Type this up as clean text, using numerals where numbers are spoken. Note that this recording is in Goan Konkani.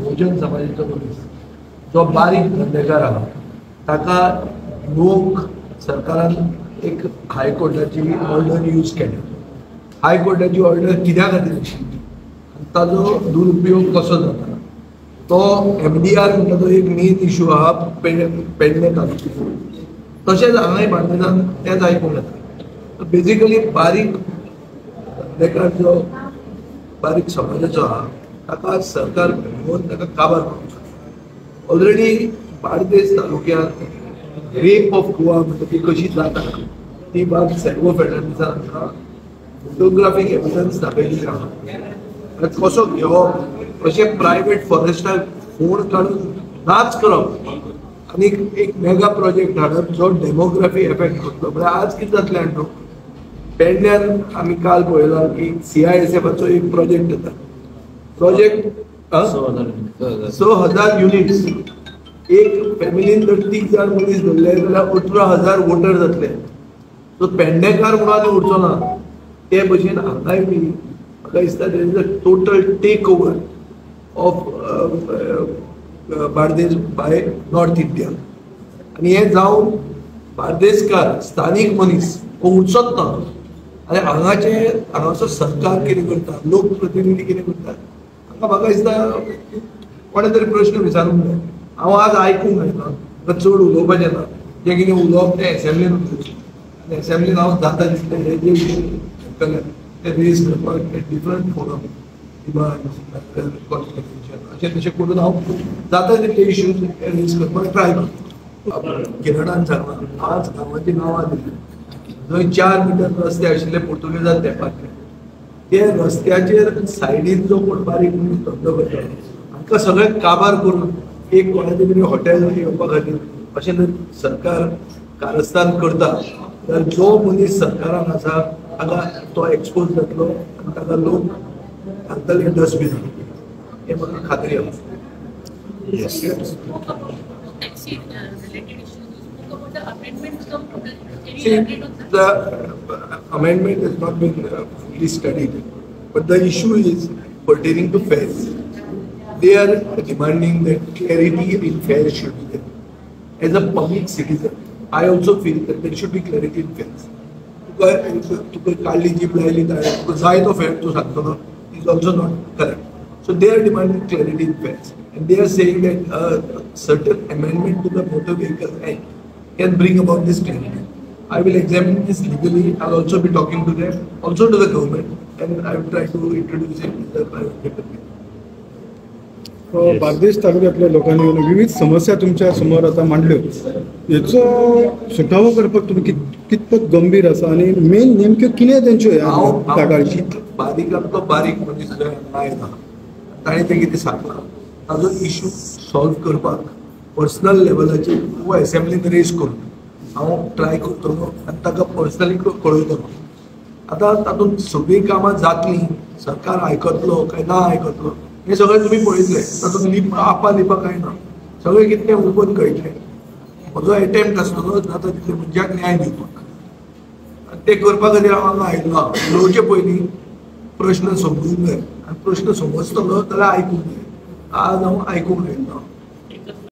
भोजन समाजाचो मनीस जो बारीक धंदेकार आहा ताका लोक सरकारान एक हायकोर्टाची ऑर्डर यूज केल्या. हायकोर्टाची ऑर्डर कित्या खातीर आशिल्ली आनी ताजो दुरुपयोग कसो जाता तो MDR म्हणटा तो एक मेन इशू आहा पेडणे तालुक्याचो. तशेंच हांगाय बार्देसान तेंच आयकूंक येता. बेजिकली बारीक धंदेकार जो बारीक समाजाचो आहा ताका सरकार घेवन ताका काबार करूंक शकता. ऑलरेडी बार्देस तालुक्यांत रेप ऑफ गोवा म्हणटा ती कशी जाता ती बाब सॅल्वो फेर्नांडीसान आमकां फोटोग्राफीक एविडन्स दाखयल्ली आहा. कसो घेवप, कशें प्रायवेट फॉरेस्टाक फोण काडून नाच करप आनी एक मेगा प्रोजेक्ट हाडप जो डेमोग्राफी एफेक्ट करतलो. म्हळ्यार आज कितें जातलें न्हू, पेडण्यान आमी काल पळयलां की CISFाचो एक प्रोजेक्ट येता. Project 6,000 units. एक फॅमिलीन जर 3 जाण मनीस धरले जाल्यार 18,000 वोटर जातले. सो पेडणेकार म्हणून आनी उरचो ना. ते भशेन हांगाय बी म्हाका दिसता there is a total take over of Bardez by North India. आनी हें जावन बार्देसकार स्थानीक मनीस हो उरचोच ना. आनी हांगाचे हांगाचो सरकार कितें करता, लोकप्रतिनिधी कितें करता, हांगा म्हाका दिसता कोणें तरी प्रश्न विचारूंक जाय. हांव आज आयकूंक आयलां, म्हाका चड उलोवपाचें ना. जें कितें उलोवप तें एसेंब्लीन उलोवचें आनी एसेंब्लीन हांव जाता तितलें हे जे विशय ते रेज करपाक डिफरंट फोरम अशें तशें करून हांव जाता तितले इश्यूज रेज करपाक ट्राय करता. किरणान सांगलां 5 गांवांची नांवां दिली जंय 4 मिटर रस्ते आशिल्ले पुर्तुगेजान तेंपाचे ते रस्त्याचेर सायडीन जो कोण बारीक मनीस धंदो करता हांकां सगळें काबार करून एक कोणाचें तरी हॉटेल येवपा खातीर अशें जर सरकार कारस्थान करता तर जो मनीस सरकारान आसा ताका तो एक्सपोज जातलो आनी ताका लोक घालतले डस्टबीन, हें म्हाका खात्री आसा. See, the amendment has not been fully studied, but the issue is pertaining to fares. They are demanding that clarity in fares should be there. As a public citizen, I also feel that there should be clarity in fares. तुका काडली जीप लायली तुका जाय तो फेर तूं सांगतलो is also not correct. So they are demanding clarity in fares and they are saying that certain amendment to the Motor Vehicle Act can bring about this clarity. I will examine this legally. I'll also be talking to them, also to the government, and I will try to introduce it in the private department. Bardez तालुक्यातल्या लोकांनी विविध समस्या तुमच्या समोर आता मांडल्यो, हेचो सुटावो करपाक तुमी कितपत गंभीर आसा आनी मेन नेमक्यो कितें तेंच्यो कागाळी? बारीकांतलो बारीक मनीस जंय आयला ताणें तें कितें सांगलां ताजो इशू सॉल्व करपाक पर्सनल लेवलाचेर वो एसेंब्लीन रेज करून हांव ट्राय करतलो आनी ताका पर्सनली कळयतलो. आतां तातूंत सगळीं कामां जातलीं, सरकार आयकतलो काय ना आयकतलो हें सगळें तुमी पळयतलें. तातूंत लिप आपा लिपा कांय ना, सगळें कितें ओपन कळटलें. म्हजो एटेम्प्ट आसतलो जाता तितलें मनशाक न्याय दिवपाक आनी तें करपा खातीर हांव हांगा आयिल्लो आहा. उलोवचे पयलीं प्रश्न समजूंक जाय आनी प्रश्न समजतलो जाल्यार आयकूंक जाय. आज हांव आयकूंक आयिल्लो.